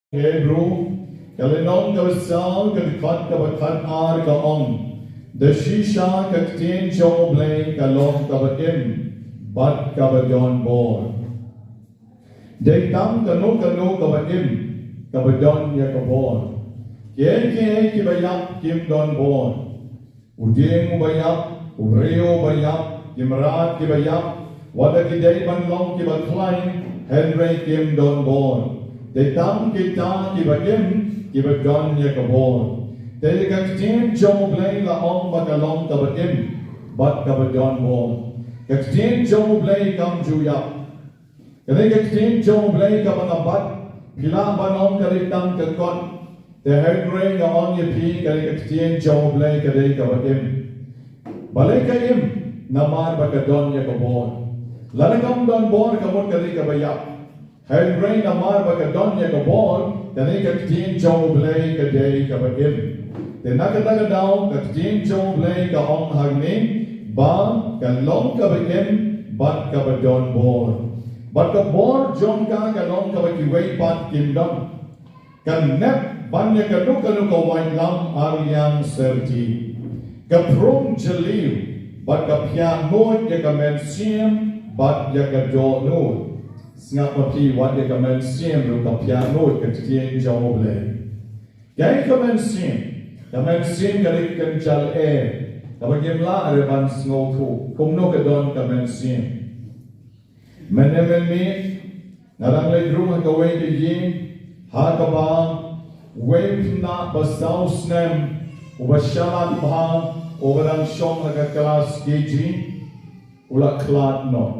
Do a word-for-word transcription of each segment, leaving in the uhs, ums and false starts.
Hebru, ka lynnong kaba saw, ka dkhot kaba khatar ka ong: Da shisha ka ktien jong U Blei ka long kaba im bad kaba don bor. Dei tang kano kano kaba im kaba don ïa ka bor. Kiei kiei kiba ïap kim don bor. U dieng uba ïap, u briew uba ïap, ki mrad kiba ïap, wat la ki dei ban long kiba khlaiñ, hynrei kim don bor. Dei tang kita kiba im kiba don ïa ka bor. Te ïa ka ktien jong U Blei la ong ba ka long kaba im bad kaba don bor. Ka ktien jong U Blei kam ju ïap. Kane ka ktien jong U Blei kaba nga bat, phi lah ban ong ka dei tang ka kot. Te hynrei nga ong ïa phi, kane ka ktien jong U Blei ka dei kaba im. Balei ka im? Namar ba ka don ïa ka bor. Lada kam don bor, ka mut ka dei kaba ïap. Hynrei namar ba ka don ïa ka bor, kane ka ktien jong U Blei ka dei kaba im. Te na kata ka daw, ka ktien jong U Blei ka ong hangne ba ka long kaba im bad kaba don bor. Bad ka bor jong ka ka long kaba kiwei pat kim don. Ka nep ban ïa kano kano ka waitlam ar liang syrti. Ka prung jylliew bad ka phiah nud ïa ka mynsiem bad ïa ka dohnud. Sngap ma phi, wat ïa ka mynsiem ruh ka phiah nud ka ktien jong U Blei. Kaei ka mynsiem? Ka mynsiem ka dei ka kynjal eh kaba ngim lah re ban sngewthuh kumno ka don ka mynsiem. Mynne mynmiet nga dang leit rung ha kawei ka ïing ha kaba uwei u khynnah ba saw snem uba shalak bha uba dang shong ha ka klas K G u la khlad noh.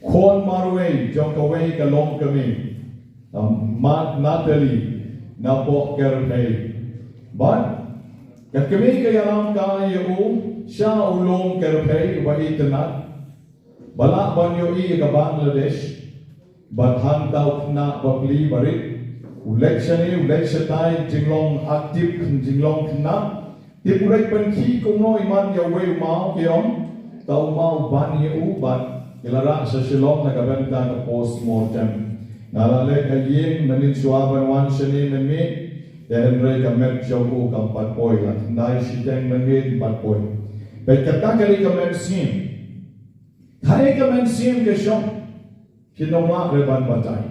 Khun marwei jong kawei ka longkmie, um, Mat Natalie, na Pok Kyrphei. Bad ka kmie ka ïalam kai ïa u sha u lum Kyrphei uba itynnad. Ba lah ban ïohi ïa ka Bangladesh. Bad hangta u khynnah ba pli ba rit u leit shane u leit shatai, jinglong active, jinglong khynnah. Tip u leit pynkhih kumno imat ïa uwei u maw, ki ong. Ta u maw ban ïa u bad ki la rah sha Shillong na ka bynta ka postmortem. Nga la leit ha ïing mynnin shuwa ban wan shane mynmiet. Te hynrei ka met jong u kam pat poi, la khyndai shiteng mynmiet, pat poi. Peit kata ka dei ka mynsiem. Kaei ka mynsiem ka shong? Phin ym lah re ban batai.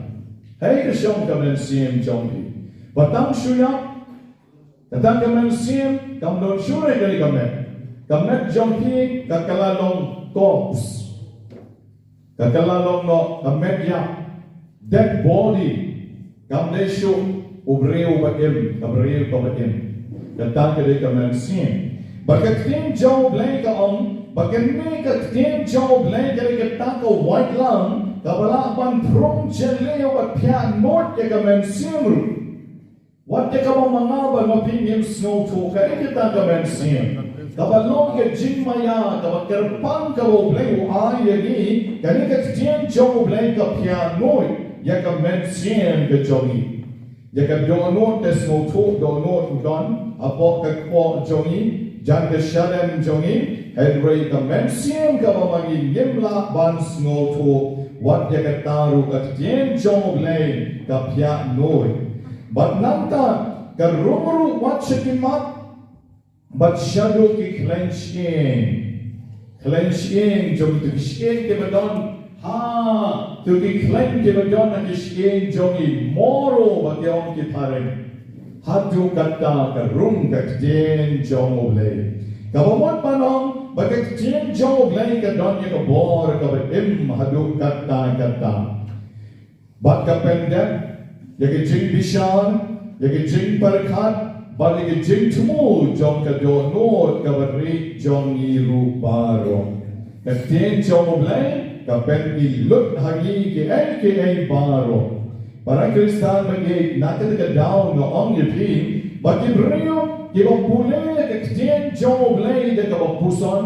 Hei ka shong ka mynsiem jong phi. Ba tang shu ïap, kata ka mynsiem kam don shuh re kane ka met. Ka met jong phi ka kylla long corpse. Ka kylla long noh ka met ïap. Dead body. Kam dei shuh u briew ba im, ka briew kaba im. Kata ka dei ka mynsiem. Bad ka ktien jong U Blei ka ong ba kane ka ktien jong U Blei ka dei kata ka waitlam kaba lah ban prung jylliew bad phiah nud ïa ka mynsiem ruh. Wat ïa kaba ma nga bad ma phi ngim sngewthuh, kaei kata ka mynsiem? Kaba long ka jingmaïa kaba kyrpang kaba U Blei u ai ïa ngi. Kane ka ktien jong U Blei ka phiah nud ïa ka mynsiem ka jong ngi. Ïa ka dohnud te sngewthuh dohnud u don hapoh ka kpoh jong ngi, jan ka shadem jong ngi. Hynrei ka mynsiem kaba ma ngi ngim lah ban sngewthuh, wat ïa kata ruh ka ktien jong U Blei ka phiah nud. Bad nangta ka rung ruh wat sha ki mat bad shaduh ki khleiñ shyieng. Khleiñ shyieng jong ngi, tu ki shyieng kiba don ha, tu ki khleiñ kiba don ha ki shyieng jong ngi, moro ba ki ong ki phareng. Haduh katta ka rung ka ktien jong U Blei. Kaba mut ban ong ba ka ktien jong U Blei ka don ïa ka bor kaba im haduh katta katta. Bad ka pyndep ïa ka jingbishar, ïa ka jingpyrkhat bad ïa ka jingthmu jong ka dohnud kaba rieh jong ngi ruh baroh. Ka ktien jong U Blei ka pynlut ha ngi kiei kiei baroh. Para Khristan ba ïeit, na kata ka daw nga ong ïa phi ba ki briew kiba pule ka ktien jong U Blei da kaba puson,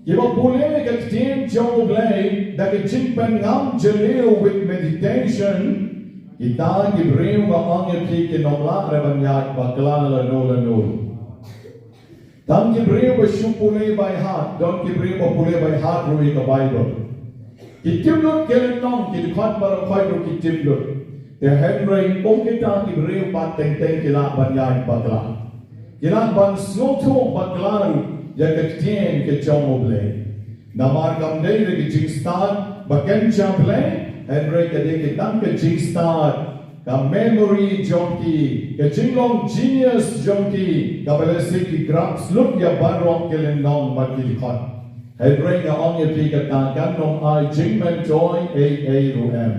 kiba pule ka ktien jong U Blei da ka jingpynngam jylliew with meditation, kita ki briew ba ong ïa phi kin ym lah re ban ïaid bakla lano lano. Tang ki briew ba shu pule by heart, don ki briew ba pule by heart ruh ïa ka Baibl. Ki tip lut ki lynnong, ki dkhot baroh khoit ruh ki tip lut. Te hynrei kum kita ki briew pat teng teng ki lah ban ïaid bakla. Ki lah ban sngewthuh bakla ruh ïa ka ktien ka jong U Blei. Namar kam dei da ka jingstad ba kynja Blei, hynrei ka dei ka tang ka jingstad, ka memory jong ki, ka jinglong genius jong ki, kaba lehse ki grasp lut ïa baroh ki lynnong bad ki dkhot. Hynrei nga ong ïa phi kata kan ym ai jingmyntoi ei ei ruh em.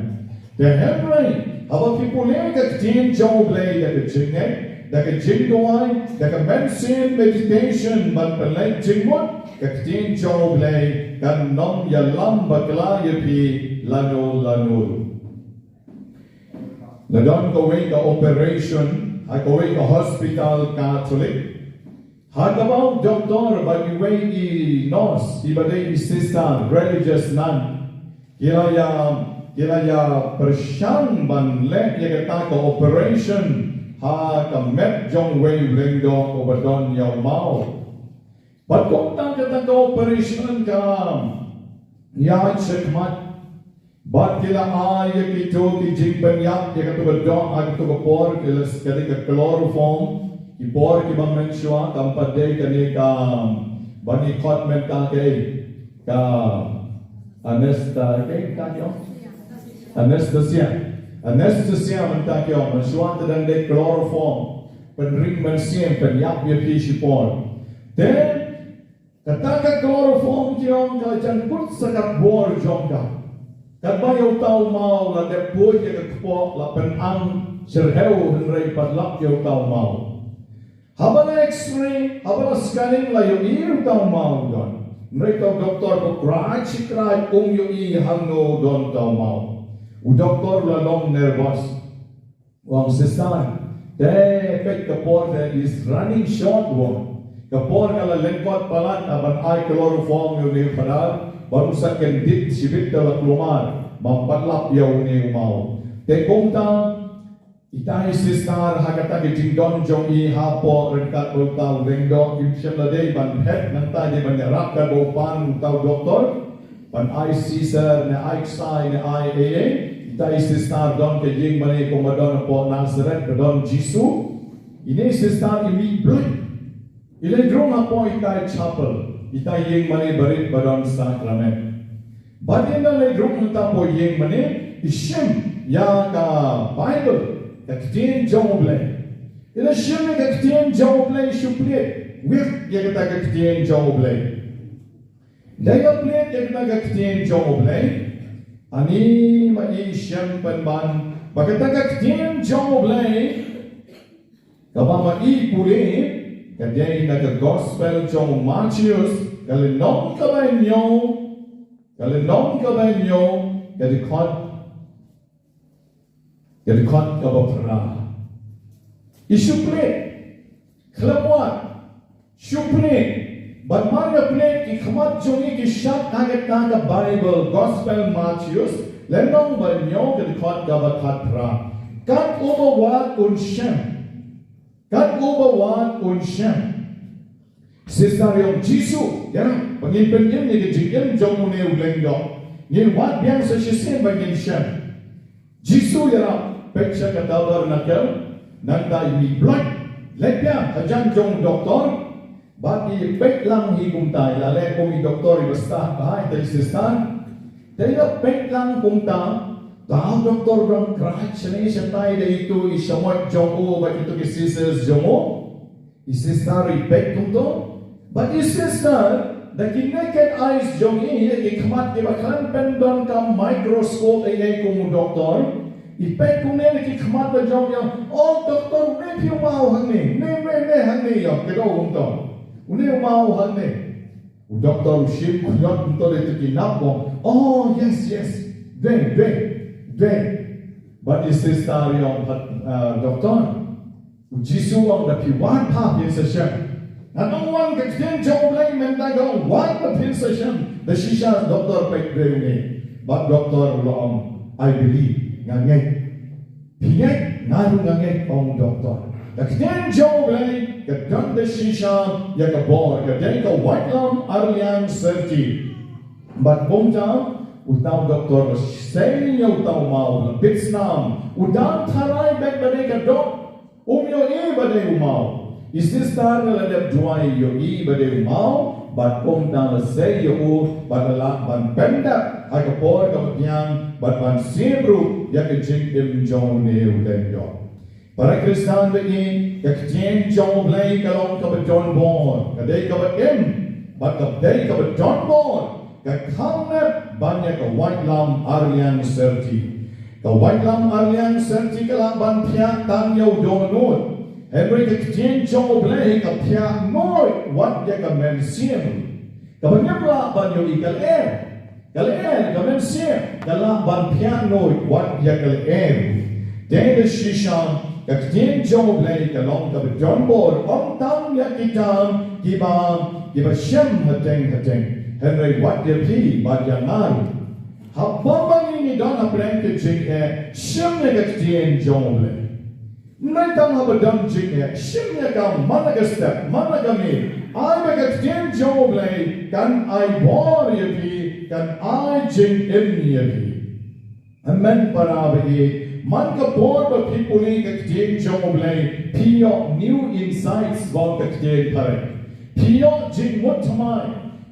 Te hynrei haba phi pule ka ktien jong U Blei da ka jingngeit, da ka jingduwai, da ka mynsiem meditation ban pynleit jingmut, ka ktien jong U Blei kan ym ïalam bakla ïa phi lano lano. La don kawei ka operation ha kawei ka hospital Katholik. Ha kaba u doktor bad iwei i nurse, iba dei i sister, religious nun, ki la ïa, ki la ïa pyrshang ban leh ïa kata ka operation ha ka met jong uwei u lyngdoh uba don ïa u maw. Bad kumta kata ka operation ka ïaid shakhmat. Bad ki la ai ïa kito ki jingpynïap ïa kato ka doh ha kato ka por, ki la, ka dei ka chloroform, ki por kiba mynshuwa, kam pat dei kane ka ba ngi khot mynta ka, ka anesta-, ka, ka, ka anesthesia. Anesthesia mynta ki ong, mynshuwa te dang dei chloroform, pynring mynsiem, pynïap ïa phi shipor. Te kata ka chloroform ki ong ka jan kut sa ka bor jong ka. Katba ïa uta u maw la dep buit ïa ka kpoh, la pynang syrhew, hynrei pat lap ïa uta u maw. Haba la X-ray, haba la scanning la ïohi uta u maw u don. Hynrei uta u doktor ba krai shi krai um ïohi hangno don uta u maw. U doktor u la long nervous. U ong, sister, te peit ka por te is running short, u ong. Ka por ka la lyngkot palat, ah, ban ai chloroform ïa une u phadar, bad u sa kyndit shibit te la kulmar, bym pat lap ïa une u maw. Te kumta, ita i sister ha kata ka jingdon jong i hapoh ryngkat bad uta u lyngdoh, im shym la dei ban phet, nangta i dei ban ïarap katba u pan uta u doktor. Ban ai Caesar ne ai ksai ne ai ei ei, ita i sister don ka ïing mane kumba don hapoh Nazareth ba don Jisu. Ine i sister i mih blei. I leit rung hapoh ita i chapel, ita i ïing mane barit ba don sakramen. Bad ynda i leit rung hangta hapoh ïing mane, i shim ïa ka Bible, ka ktien jong U Blei. I la shim ïa ka ktien jong U Blei, shu plie wick ïa kata ka ktien jong U Blei. Dei ka plie ïa kata ka ktien jong U Blei. Ani ma i shem pynban ba kata ka ktien jong U Blei, kaba ma i pule, ka dei na ka gospel jong u Mathaios, ka lynnong kaba hynñiew, ka lynnong kaba hynñiew, ka dkhot, ka dkhot kaba phra. I shu plie, khlem wad, shu plie. Bad mar ïa plie ki khmat jong i ki shad ha kata ka Bible, gospel Mathaios, lynnong ba hynñiew, ka dkhot kaba khatphra. Kat uba wad un shem. Kat uba wad un shem. Sister i ong, Jisu, ïa, ba ngin pynim ïa ka jingim jong une u lyngdoh. Ngin wad biang sa shisien ba ngin shem. Jisu ïarap, peit sha ka tabernacle, nangta i mih blei. Leit biang hajan jong u doktor, bad i peit lang hi kumta, i la leh kum i doktor iba stad bha, ita i sister. Te i la peit lang kumta, uta u doktor u dang khreh shane shatai da itu i shamoit jong u bad itu ki scissors jong u. I sister i peit kumto. Bad i sister, da ki naked eyes jong i, ïa ki khmat kiba khlem pyndonkam microscope ei ei kum u doktor, i peit kumne na ki khmat ba jong i, ong, doktor, une phi u maw hangne, une, une, une hangne, ïa, kdew kumto. Une u maw hangne. U doktor u shim khñiot kumto da itu ki nap, u ong, oh, yes, yes. Dei, dei, dei. Bad i sister i ong, pat, uh, doktor, U Jisu u ong, da phi wad bha phin sa shem. Ngan ong wan ka ktien jong U Blei mynta, ka ong wad ba phin sa shem. Da shisha doktor peit briew ne. Bad doktor u la ong, I believe, nga ngeit. Phi ngeit? Nga ruh nga ngeit, ong doktor. Ka ktien jong U Blei ka don da shisha ïa ka bor, ka dei ka waitlam arliang syrti. Bad kumta, Uta u doktor u sei ïa uta u maw, u la peit snam, u dang tharai beit ba dei ka doh, um ïohi ba dei u maw. I sister la dep duwai ïohi ba dei u maw, bad kumta la sei ïa u, bad la lah ban pyndep ha ka por kaba biang, bad ban shim ruh ïa ka jingim jong une u dieng doh. Para Khristan ba ïeit, ka ktien jong U Blei ka long kaba don bor, ka dei kaba im, bad ka dei kaba don bor, ka khang nep ban ïa ka waitlam arliang syrti. Ka waitlam arliang syrti ka lah ban phiah tang ïa u dohnud. Hynrei ka ktien jong U Blei ka phiah noh wat ïa ka mynsiem. Kaba ngim lah ban ïohi ka lyer. Ka lyer, ka mynsiem, ka lah ban phiah noh wat ïa ka lyer. Te da shisha, ka ktien jong U Blei ka long kaba don bor, ym tang ïa kita kiba, kiba shem hateng hateng. Hynrei wat ïa phi bad ïa nga ruh. Haba ma ngi ngi don hapdeng ka jingeh, shim ïa ka ktien jong U Blei. Ym dei tang haba don jingeh, shim ïa ka man la ka step, man la ka miet. Ai ba ka ktien jong U Blei kan ai bor ïa phi, kan ai jingim ïa phi. Amen, para ba ïeit. Man ka por ba phi pule ka ktien jong U Blei, phi ïoh new insights ba ong ka ktien phareng. Phi ïoh jingmut thymmai.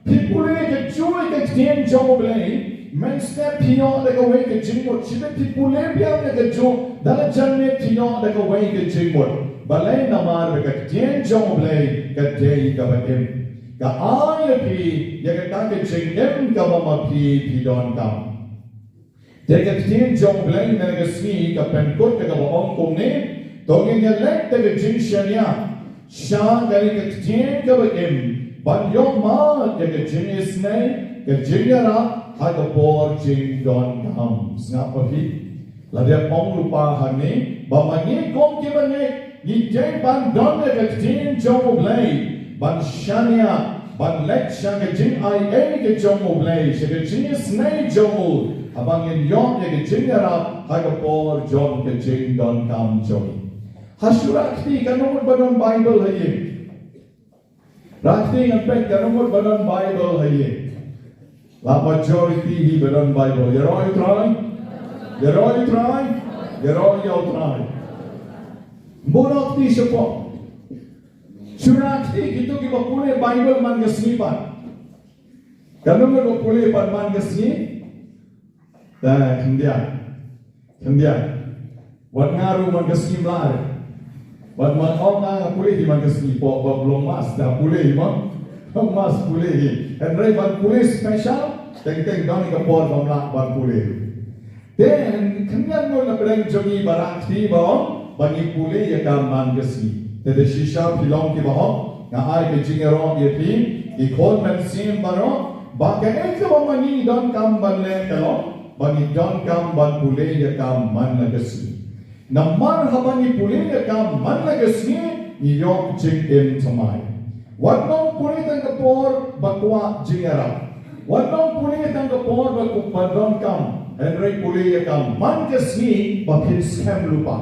Phi pule kajuh ka ktien jong U Blei, mynstep phi ïoh da kawei ka jingmut, shibit phi pule biang da kajuh, da la jan miet phi ïoh da kawei ka jingmut. Balei? Namar ba ka ktien jong U Blei ka dei kaba im. Ka ai ïa phi ïa kata ka jingim kaba ma phi phi donkam. Te ka ktien jong U Blei mynta ka sngi ka pynkut da kaba ong kumne, to ngin ïaleit da ka jingshaniah sha kane ka ktien kaba im, ban ïoh mad ïa ka jingisynei, ka jingïarap ha ka por jingdonkam. Sngap ma phi. La dep ong lypa hangne ba ma ngi kum kiba ngeit, ngi dei ban don ïa ka ktien jong U Blei, ban shaniah, ban leit sha ka jingaiei ka jong U Blei, sha ka jingisynei jong u, haba ngin ïoh ïa ka jingïarap ha ka por jong ka jingdonkam jong ngi. Ha shuwa kti katno ngut ba don Baibl ha ïing? Rah kti ngan peit katno ngut ba don Baibl ha ïing. La majority hi ba don Baibl. Ïaroh ïa U Trai. Ïaroh ïa U Trai. Ïaroh ïa U Trai. Buh noh kti shapoh. Shu rah kti kito kiba pule Baibl man ka sngi pat. Katno ngut ba pule pat man ka sngi? Te khyndiat. Khyndiat. Wat nga ruh man ka sngi mlai. Wat man ong nga pule hi man ka sngi, pok ba long mass da pule hi ma. Long mass pule hi. Hynrei ban pule special, teng teng don ka por ba mlak ban pule. Te khyndiat ngut na pdeng jong ngi ba rah kti ba ong ba ngi pule ïa ka man ka sngi. Te da shisha phi long kiba hok, nga ai ka jingïaroh ïa phi, ki khun mynsiem baroh, ba kaei kaba ma ngi donkam ban leh ka long ba ngi donkam ban pule ïa ka man la ka sngi. Namar haba ngi pule ïa ka man la ka sngi, ngi ïoh jingim thymmai. Wat nang pule tang ka por ba kwah jingïarap. Wat nang pule tang ka por ba kwah, ba donkam. Hynrei pule ïa ka man ka sngi ba phin skhem lypa.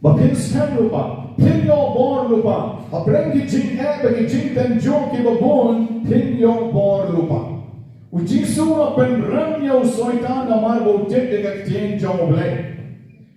Ba phin skhem lypa, phin ïoh bor lypa. Hapdeng ki jingeh bad ki jingtynjuh kiba bun, phin ïoh bor lypa. U Jisu u la pynrem ïa u Soitan namar ba u tip ïa ka ktien jong U Blei.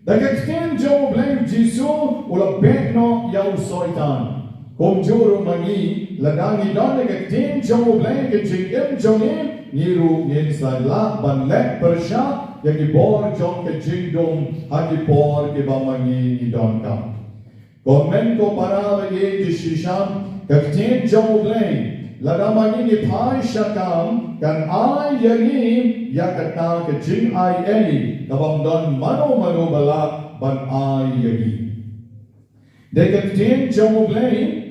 Da ka ktien jong U Blei u Jisu u la beh noh ïa u Soitan. Kumjuh ruh ma ngi, lada ngi don ïa ka ktien jong U Blei ha ka jingim jong ngi, ngi ruh ngin sa lah ban leh pyrshah ïa ki bor jong ka jingdum ha ki por kiba ma ngi ngi donkam. Ko hynmen ko para ba ïeit, shisha ka ktien jong U Blei, lada ma ngi ngi phai sha kam, kan ai ïa ngi ïa kata ka jingaiei kaba ym don mano mano ba lah ban ai ïa ngi. Dei ka ktien jong U Blei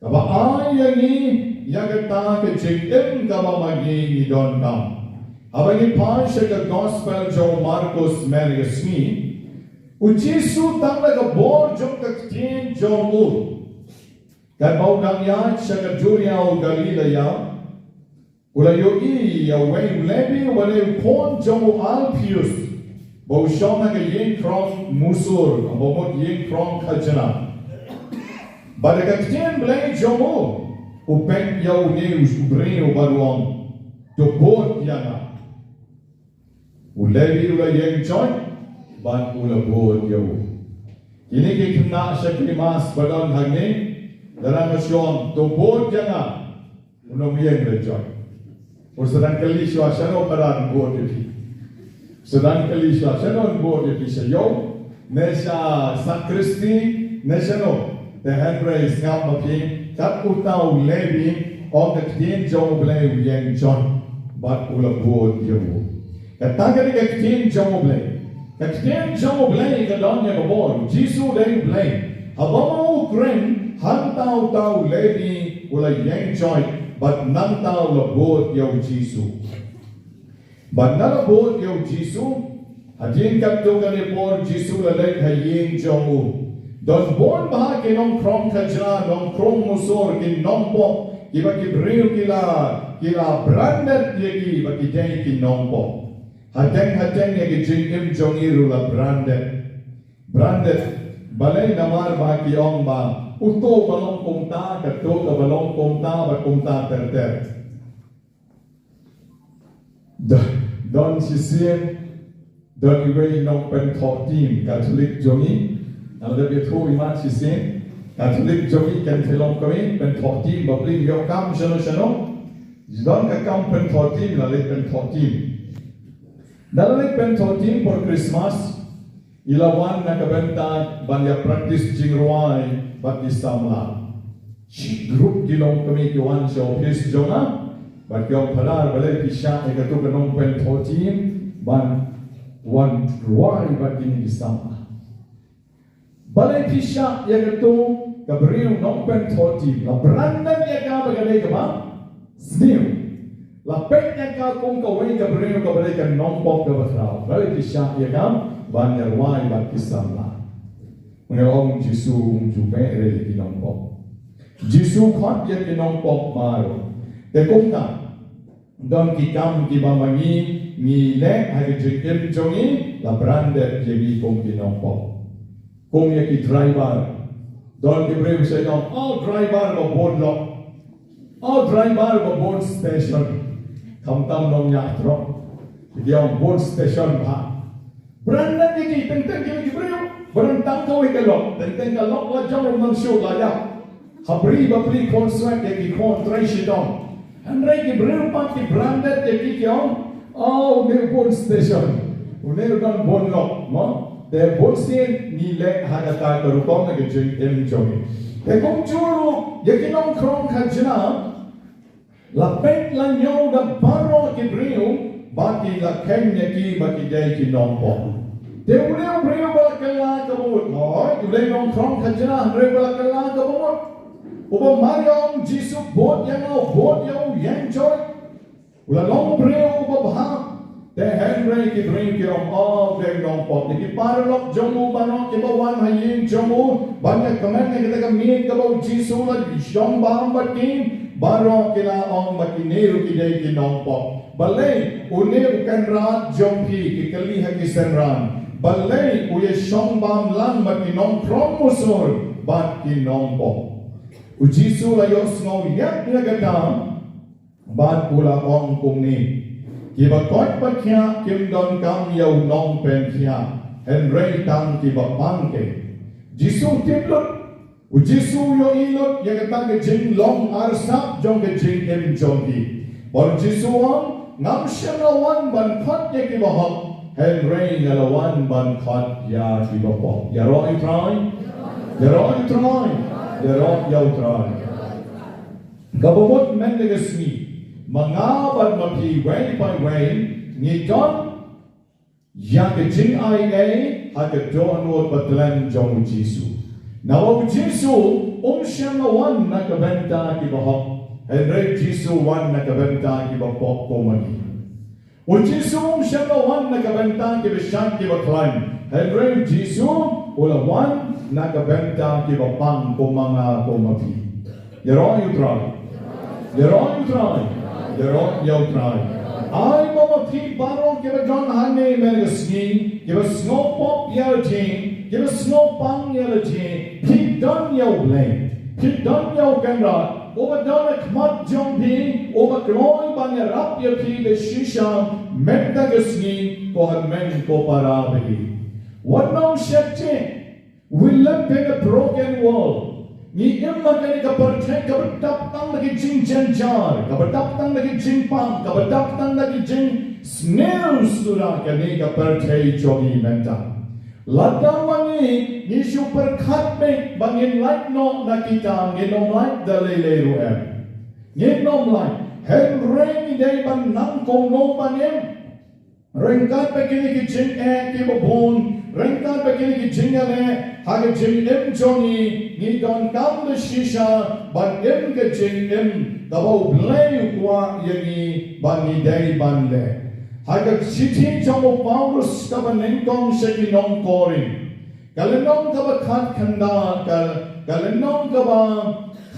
kaba ai ïa ngi ïa kata ka jingim kaba ma ngi ngi donkam. Haba ngi phai sha ka gospel jong u Markos mynta ka sngi, u Jisu tang da ka bor jong ka ktien jong u, katba u dang ïaid sha ka duriaw Galilaia, u la ïohi ïa uwei u Lebi uba dei u khun jong u Alpheus, ba u shong ha ka ïing krong musur, ba mut ïing krong khajna. Bad da ka ktien Blei jong u, u peit ïa une u briew bad u ong, to bud ïa nga. U Levi u la ïeng joit bad u la bud ïa u. Kine ki khynnah shakri mass ba don hangne, lada nga shu ong to bud ïa nga, un ym ïeng re joit. U sa dang kylli shuwa shano ka dang bud ïa phi. Sa dang kylli shuwa shano bud ïa phi, sha ïew ne sha sakristi ne shano. Te hynrei sngap ma phi, kat uta u Levi, ong ka ktien jong U Blei u ïeng joit bad u la bud ïa u. Kata ka dei ka ktien jong U Blei. Ka ktien jong U Blei ka don ïa ka bor. U Jisu dei U Blei. Haba ma u kren, hangta uta u Levi u la ïeng joit bad nangta u la bud ïa u Jisu. Bad na la bud ïa u Jisu, hadien katto katne por u Jisu la leit ha ïing jong u. Don bun bha ki nongkhrong khajna, nongkhrong musur, ki nongpop, kiba ki briew ki la, ki la branded ïa ki ba ki dei ki nongpop. Hateng hateng ïa ki jingim jong ngi ruh la branded. Branded. Balei? Namar ba ki ong ba uto ba long kumta, kato kaba long kumta, ba kumta ter ter. Don, don shisien, don iwei i nongpynthoh tim Katholik jong ngi. Nga la dep ïathuh i mat shisien. Katholik jong ngi kan thylong kawei, pynthoh tim, bapli ïoh kam shano shano. Don ka kam pynthoh tim, la leit pynthoh tim. Da la leit pynthoh tim por Christmas, i la wan na ka bynta ban ïa practice jingrwai bad ki samla. Shi group ki longkmie ki wan sha office jong nga bad ki ong, Phadar, balei phi shah ïa kato ka nongpynthoh tim ban wan rwai bad kine ki samla? Balei phi shah ïa kato ka briew nongpynthoh tim? La branded ïa ka ba ka dei kaba sniew. La peit ïa ka kum kawei ka briew kaba dei ka nongpop kaba khraw. Balei phi shah ïa ka ban ïa rwai bad ki samla? Nga ong, Jisu um ju beh re ïa ki nongpop. Jisu khot ïa ki nongpop baroh. Te kumta, don ki kam kiba ma ngi ngi leh ha ka jingim jong ngi, la branded ïa ngi kum ki nongpop. Kum ïa ki driver. Don ki briew sa ong, oh, driver ba bun lok. Oh, driver ba bun station. Khamtam nongñiah trok, ki ong bun station bha. Branded ïa ki, teng teng ki briew ba dang tang kawei ka lok, teng teng ka lok la jong ruh nang shu la ïap. Ha bri bapli khun swet ïa ki khun trei shitom. Hynrei ki briew pat ki branded ïa ki, ki ong, oh, une bun station, une u don bun lok, mo? Te bun sien ngi leh ha kata ka rukom ha ka jingim jong ngi. Te kumjuh ruh ïa ki nongkhrong khajna, la peit la ñiew da baroh ki briew ba ki la kheiñ ïa ki ba ki dei ki nongpop. Te une u briew ba la kylla kaba mut, hooid, u dei nongkhrong khajna, hynrei ba la kylla kaba mut, uba mar ïa u Jisu, bud ïa nga, bud ïa u, ïeng joit. U la long briew uba bha. Te hynrei ki briew ki ong, oh, u dei nongpop. Ïa ki paralok jong u baroh kiba wan ha ïing jong u ban ïa kmen ïa kata ka miet kaba u Jisu u la shong bam bad ki, baroh ki la ong ba kine ruh ki dei ki nongpop. Balei? Une u kynrad jong phi, ki kylli ha ki synran, balei u ïa shong bam lang bad ki nongkhrong musur bad ki nongpop? U Jisu la ïohsngew ïa kata bad u la ong kumne, kiba koit ba khiah kim donkam ïa u nongpynkhiah, hynrei tang kiba pang keiñ. Jisu tip lut. U Jisu u ïohi lut ïa kata ka jinglong arsap jong ka jingim jong ki. Bad u Jisu u ong, ngam shym la wan ban khot ïa kiba hok, hynrei nga la wan ban khot ïa kiba pop. Ïaroh ïa u Trai. Ïaroh ïa u Trai. Ïaroh ïa u Trai. Kaba mut mynta ka sngi, ma nga bad ma phi wei pa wei ngi don ïa ka jingai ei ha ka dohnud ba thlem jong u Jisu. Namar u Jisu um shym la wan na ka bynta kiba hok, hynrei u Jisu u wan na ka bynta kiba pop kum ma ngi. U Jisu um shym la wan na ka bynta kiba shait kiba khlaiñ, hynrei u Jisu u la wan na ka bynta kiba pang kum ma nga kum ma phi. Ïaroh ïa u Trai. Ïaroh ïa u Trai. Ïaroh ïa u Trai. Ai ba ma phi baroh kiba don hangne mynta ka sngi, kiba sngew pop ïa la jong, kiba sngew pang ïa la jong, phi don ïa u Blei, phi don ïa u Kynrad. Uba don ha khmat jong phi, uba kloi ban ïarap ïa phi da shisha, mynta ka sngi, ko hynmen ko para baieit. Wat nym sheptieng. We live in a broken world. Ngi im ha kane ka pyrthei kaba dap tang da ki jingjynjar, kaba dap tang da ki jingpang, kaba dap tang da ki jingsniew suda kane ka pyrthei jong ngi mynta. Lada ma ngi, ngi shu pyrkhat beit ba ngin lait noh na kita, ngin ym lait da lei lei ruh em. Ngin ym lait. Hynrei ngi dei ban nang kumno ban im. Ryngkat bad kine ki jingeh kiba bun, ryngkat bad kine ki jingeh, ha ka jingim jong ngi, ngi donkam da shisha ban im ka jingim kaba U Blei u kwah ïa ngi ba ngi dei ban leh. Ha ka shithi jong u Paulus kaba nyngkong sha ki nong Korinth, ka lynnong kaba khatkhyndai, ka, ka lynnong kaba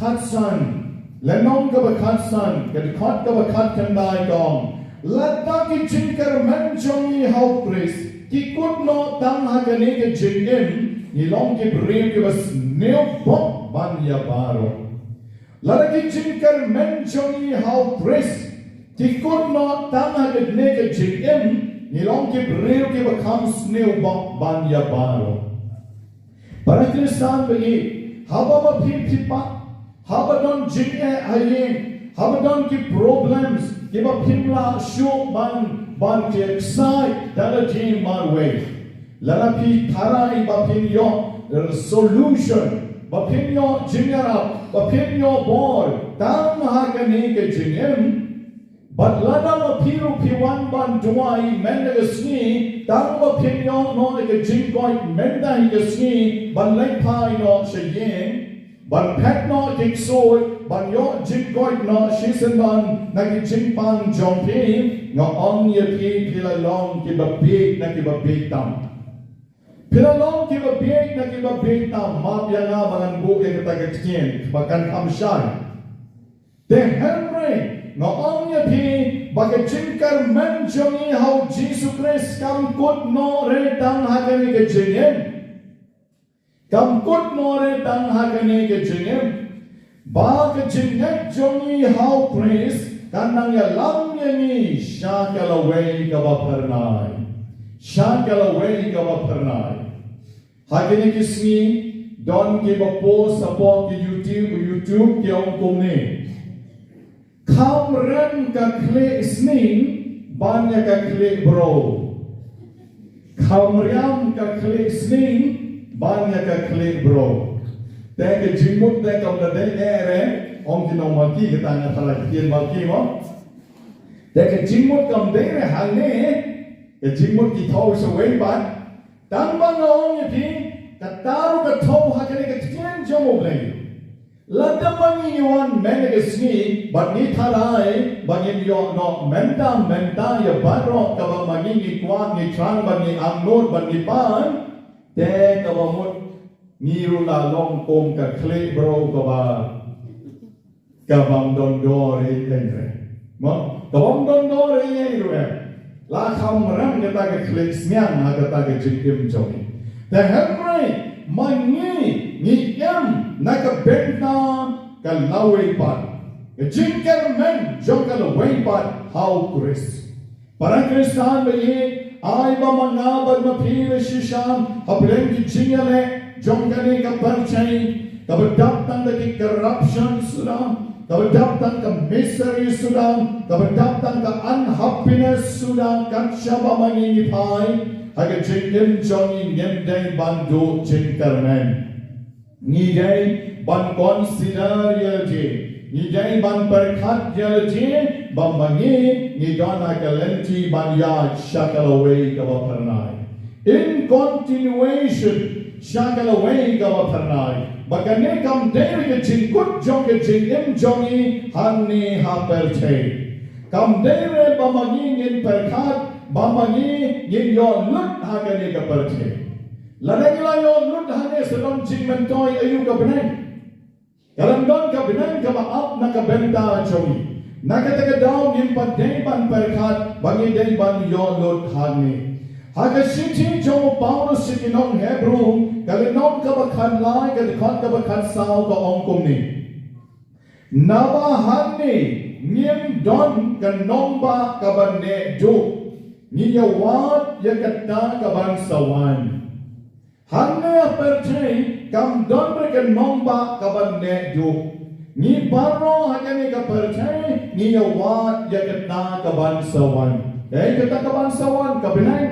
khatsan, lynnong kaba khatsan, ka dkhot kaba khatkhyndai ka ong, lada ki jingkyrmen jong ngi ha U Khrist ki kut noh tang ha kane ka jingim, ngi long ki briew kiba sniew bok ban ïa baroh. Lada ki jingkyrmen jong ngi ha U Khrist ki kut noh tang ha kane ka jingim, ngi long ki briew kiba kham sniew bok ban ïa baroh. Para Khristan baieit, haba ma phi phi pat, haba don jingeh ha ïing, haba don ki problems kiba phim lah shuh ban, ban ki excite da lade marwei. Lada phi tharai ba phin ïoh solution, ba phin ïoh jingïarap, ba phin ïoh bor tang ha kane ka jingim, bad lada ma phi ruh phi wan ban duwai mynta ka sngi, tang ba phin ïoh noh ïa ka jingkoit mynta hi ka sngi ban leit phai noh sha ïing, ban phet noh ki ksuid, ban ïoh jingkoit noh shisyndon na ki jingpang jong phi, nga ong ïa phi, phi la long kiba bieit na kiba bieit tam. Phi la long kiba bieit na kiba bieit tam, map ïa nga ba ngan buh ïa kata ka ktien ba kan kham shai. Te hynrei nga ong ïa phi ba ka jingkyrmen jong ngi ha U Jisu Khrist kam kut noh re tang ha kane ka jingim. Kam kut noh re tang ha kane ka jingim. Ba ka jingngeit jong ngi ha U Khrist kan nang ïalam ïa ngi sha ka lawei kaba phyrnai. Sha ka lawei kaba phyrnai. Ha kine ki sngi don kiba post hapoh ki YouTube, YouTube ki ong kumne. Kham rem ka khlieh sning ban ïa ka khlieh bro. Kham rem ka khlieh sning ban ïa ka khlieh bro. Te ka jingmut te kam da dei eh re, ong ki nong Malki, kata nga tharai ktien Malki mo. Te ka jingmut kam dei re hangne, ka jingmut ki thew shawei pat. Tang ba nga ong ïa phi, kata ruh ka thew ha kane ka ktien jong U Blei. Lada ma ngi ngi wan mynta ka sngi bad ngi tharai ba ngin ïoh noh mynta mynta ïa baroh kaba ma ngi ngi kwah, ngi thrang bad ngi angnud bad ngi pan, te kaba mut ngi ruh la long kum ka khlieh bro kaba ka bym don dor ei ei re. Mo, ka bym don dor ei ei ruh em. La kham rem kata ka khlieh sniang ha kata ka jingim jong ngi. Te hynrei ma ngi ngi im na ka bynta ka lawei pat, ka jingkyrmen jong ka lawei pat ha U Khrist. Para Khristan ba ïeit, ai ba ma nga bad ma phi la shisha hapdeng ki jingïaleh jong kane ka pyrthei kaba dap tang da ki corruption suda, kaba dap tang ka misery suda, kaba dap tang ka unhappiness suda, kat shaba ma ngi ngi phai ha ka jingim jong ngi, ngim dei ban duh jingkyrmen. Ngi dei ban consider ïa lade, ngi dei ban pyrkhat ïa lade ba ma ngi ngi don ha ka lynti ban ïaid sha ka lawei kaba phyrnai. In continuation sha ka lawei kaba phyrnai. Ba kane kam dei re ka jingkut jong ka jingim jong ngi hangne ha pyrthei. Kam dei re ba ma ngi ngin pyrkhat ba ma ngi ngin ïoh lut ha kane ka pyrthei. Lada ngi la ïoh lut hangne sa don jingmyntoi aïu ka bneng. Ka la don ka bneng kaba ap na ka bynta jong ngi. Na kata ka daw ngim pat dei ban pyrkhat ba ngi dei ban ïoh lut hangne. Ha ka shithi jong u Paulus sha ki nong Hebru, ka lynnong kaba khatlai, ka dkhot kaba khatsaw ka ong kumne. Naba hangne ngim don ka nongbah kaban neh duh, ngi ïawad ïa kata kaban sa wan. Hangne ha pyrthei kam don re ka nongbah kaban neh duh, ngi baroh ha kane ka pyrthei ngi ïawad ïa kata kaban sa wan. Kaei kata kaban sa wan? Ka bneng.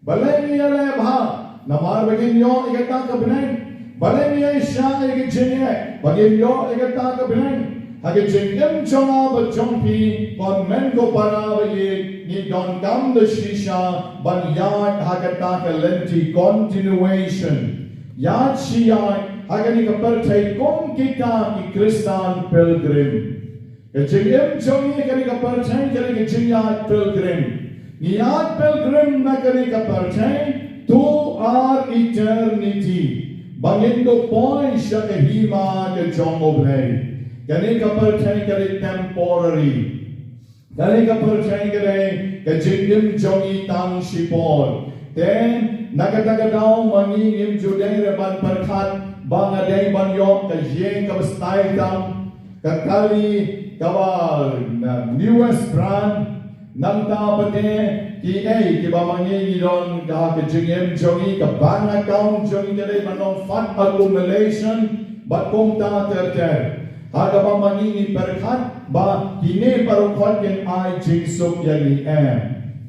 Balei ngi ïaleh bha? Namar ba ngin ïoh ïa kata ka bneng. Balei ngi ïaishah ïa ka jingeh? Ba ngin ïoh ïa kata ka bneng. Ha ka jingim jong nga bad jong phi, ko hynmen ko para ba ïeit, ngi donkam da shisha ban ïaid ha kata ka lynti, continuation. Ïaid shi ïaid ha kane ka pyrthei kum kita ki Khristan pilgrim. Ka jingim jong ngi ha kane ka pyrthei ka dei ka jingïaid pilgrim. Ngi ïaid pilgrim na kane ka pyrthei to our eternity, ba ngin ïoh poi sha ka hima ka jong U Blei. Kane ka pyrthei ka dei temporary. Kane ka pyrthei ka dei ka jingim jong ngi tang shipor. Te na kata ka daw ma ngi ngim ju dei re ban pyrkhat ba nga dei ban ïoh ka ïing kaba style tam, ka kali kaba, na, newest brand, nangta pat de kiei kiba ma ngi ngi don ha ka jingim jong ngi, ka bank account jong ngi ka dei ban long fund accumulation bad kumta ter ter. Ha kaba ma ngi ngi pyrkhat ba kine baroh khoit kin ai jingsuk ïa ngi, em.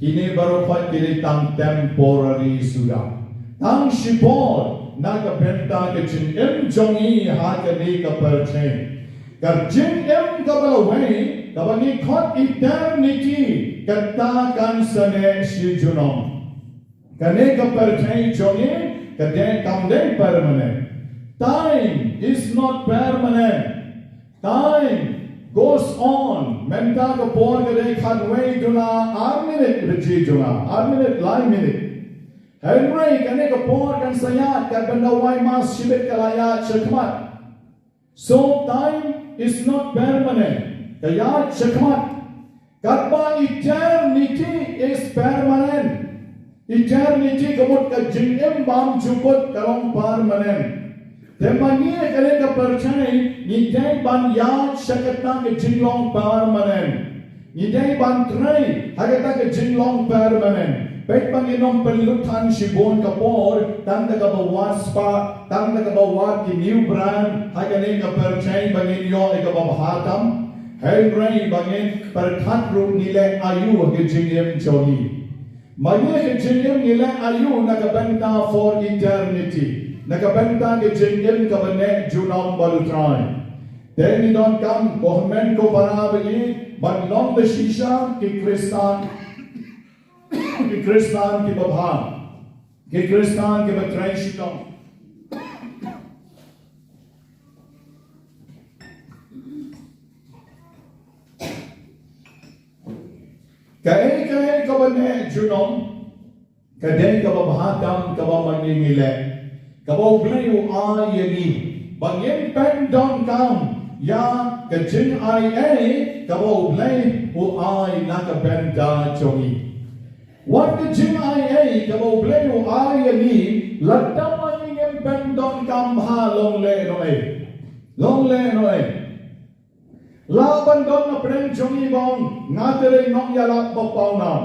Kine baroh khoit ki dei tang temporary suda. Tang shipor na ka bynta ka jingim jong ngi ha kane ka pyrthei. Ka jingim kaba lawei kaba ngi khot eternity, kata kan sa neh shi junom. Kane ka pyrthei jong ngi ka dei, kam dei permanent. Time is not permanent. Time goes on. Mynta ka por ka dei khatwei duna ar minit, baje jong nga, ar minit, lai minit. Hynrei kane ka por kan sa ïaid, katba nda wai mass shibit ka la ïaid shakhmat. So time is not permanent. Ka ïaid shakhmat. Katba eternity is permanent. Eternity ka mut ka jingim bymjukut, ka long permanent. Te ma ngi ha kane ka pyrthei ngi dei ban ïaid sha kata ka jinglong permanent. Ngi dei ban trei ha kata ka jinglong permanent. Peit ba ngin ym pynlut than shibun ka por tang da kaba wad spah, tang da kaba wad ki new brand ha kane ka pyrthei ba ngin ïoh ïa kaba bha tam. Hynrei ba ngin pyrkhat ruh ngi leh aïu ha ka jingim jong ngi. Ma ngi ha ka jingim ngi leh aïu na ka bynta for eternity, na ka bynta ka jingim kaba neh junom bad U Trai. Te ngi donkam ko hynmen ko para ba ïeit ban long da shisha ki Khristan, ki Khristan kiba bha, ki Khristan kiba trei shitom. Kaei kaei kaba neh junom ka dei kaba bha tam kaba ma ngi ngi leh, kaba U Blei u ai ïa ngi ba ngin pyndonkam ïa ka jingaiei kaba U Blei u ai na ka bynta jong ngi. Wat ka jingaiei kaba U Blei u ai ïa ngi, lada ma ngi ngim pyndonkam bha, long lehnohei. Long lehnohei. Lah ban don na pdeng jong ngi ba ong, nga te dei nongïalap ba pawnam.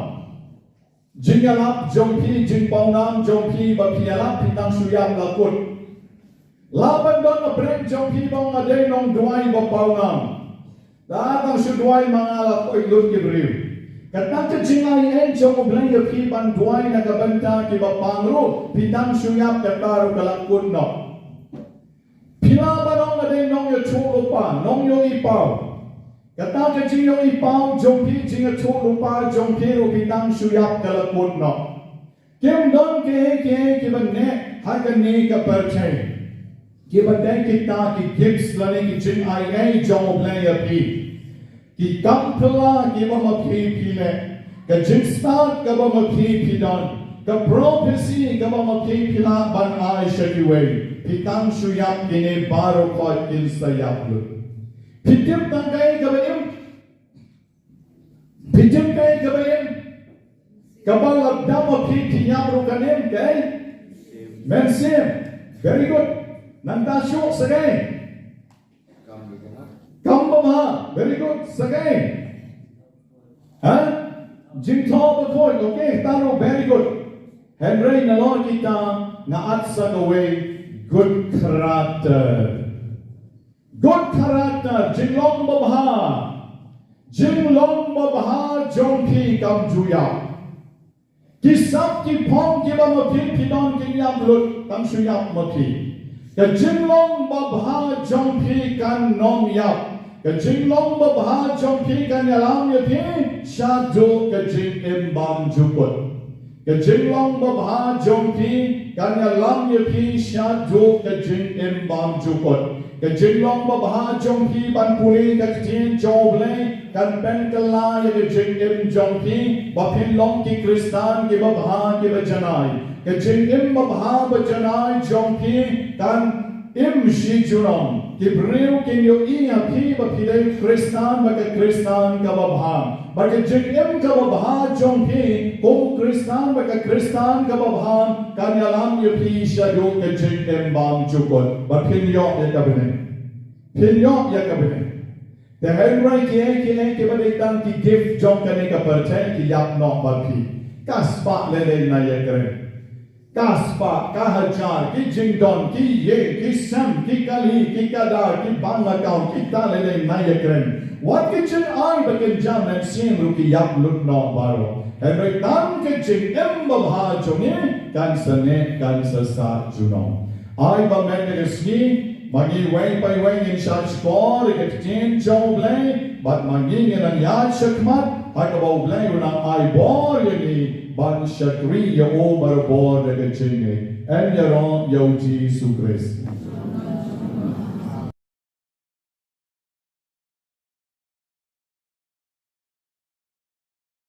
Jingïalap jong phi, jingpawnam jong phi ba phi ïalap phi tang shu ïap la kut. Lah ban don na pdeng jong phi ba ong, nga dei nongduwai ba pawnam. Lada tang shu duwai ma nga la koit lut ki briew. Kata ka jingaiei jong U Blei ïa phi ban duwai na ka bynta kiba pang ruh, phi tang shu ïap kata ruh ka la kut noh. Phi lah ban ong nga dei nongïathuhlypa, nongïohipaw. Kata ka jingïohipaw jong phi, jingïathuhlypa jong phi ruh phi tang shu ïap ka la kut noh. Kim don kiei kiei kiba neh ha kane ka pyrthei kiba dei kita ki gifts lane ki jingaiei jong U Blei ïa phi. Ki kam phylla kiba ma phi phi leh, ka jingstad kaba ma phi phi don, ka prophecy kaba ma phi phi lah ban ai sha kiwei, phi tang shu ïap, kine baroh khoit kin sa ïap lut. Phi tip tang kaei kaba im? Phi tip kaei kaba im? Kaba lada ma phi phi ïap ruh kan im, kaei? Mynsiem. Very good. Nangta shuh sa kaei? Ka Long babha, very good. Sa kaei? Ha? Jingthoh bakhuid, okay, tang ruh, very good. Hynrei nalor kita nga at sa kawei, good character. Good character, jinglong babha. Jinglong babha jong phi kam ju ïap. Ki sap ki phong kiba ma phi phi don kin ïap lut, kam shu ïap ma phi. Ka jinglong babha jong phi kan ym ïap. Ka jinglong babha jong phi kan ïalam ïa phi shaduh ka jingim bymjukut. Ka jinglong babha jong phi kan ïalam ïa phi shaduh ka jingim bymjukut. Ka jinglong babha jong phi ban pule ka ktien jong U Blei kan pynkylla ïa ka jingim jong phi, ba phin long ki Khristan kiba bha kiba janai. Ka jingim babha ba janai jong phi kan im shi junom. Ki briew kin ïohi ïa phi ba phi dei Khristan, ba ka Khristan kaba bha. Ba ka jingim kaba bha jong phi kum u Khristan, ba ka Khristan kaba bha, kan ïalam ïa phi shaduh ka jingim bymjukut. Ba phin ïoh ïa ka bneng. Phin ïoh ïa ka bneng. Te hynrei kiei kiei kiba dei tang ki gift jong kane ka pyrthei ki ïap noh bad phi. Ka spah lei lei na ïakren. Ka spah, ka hajar, ki jingdon, ki ïing, ki sem, ki kali, ki kada, ki bank account, kita lei lei na ïakren. Wat ki jingai ba kin jam mynsiem ruh ki ïap lut noh baroh. Hynrei tang ka jingim babha jong ngi kan sa neh, kan sa sah junom. Ai ba mynta ka sngi ma ngi wei pa wei ngin shah shkor ïa ka ktien jong U Blei, bad ma ngi ngin nang ïaid shakhmat ha kaba U Blei u nang ai bor ïa ngi ban shakri ïa u barabor da ka jingngeit. Yn ïaroh ïa U Jisu Khrist.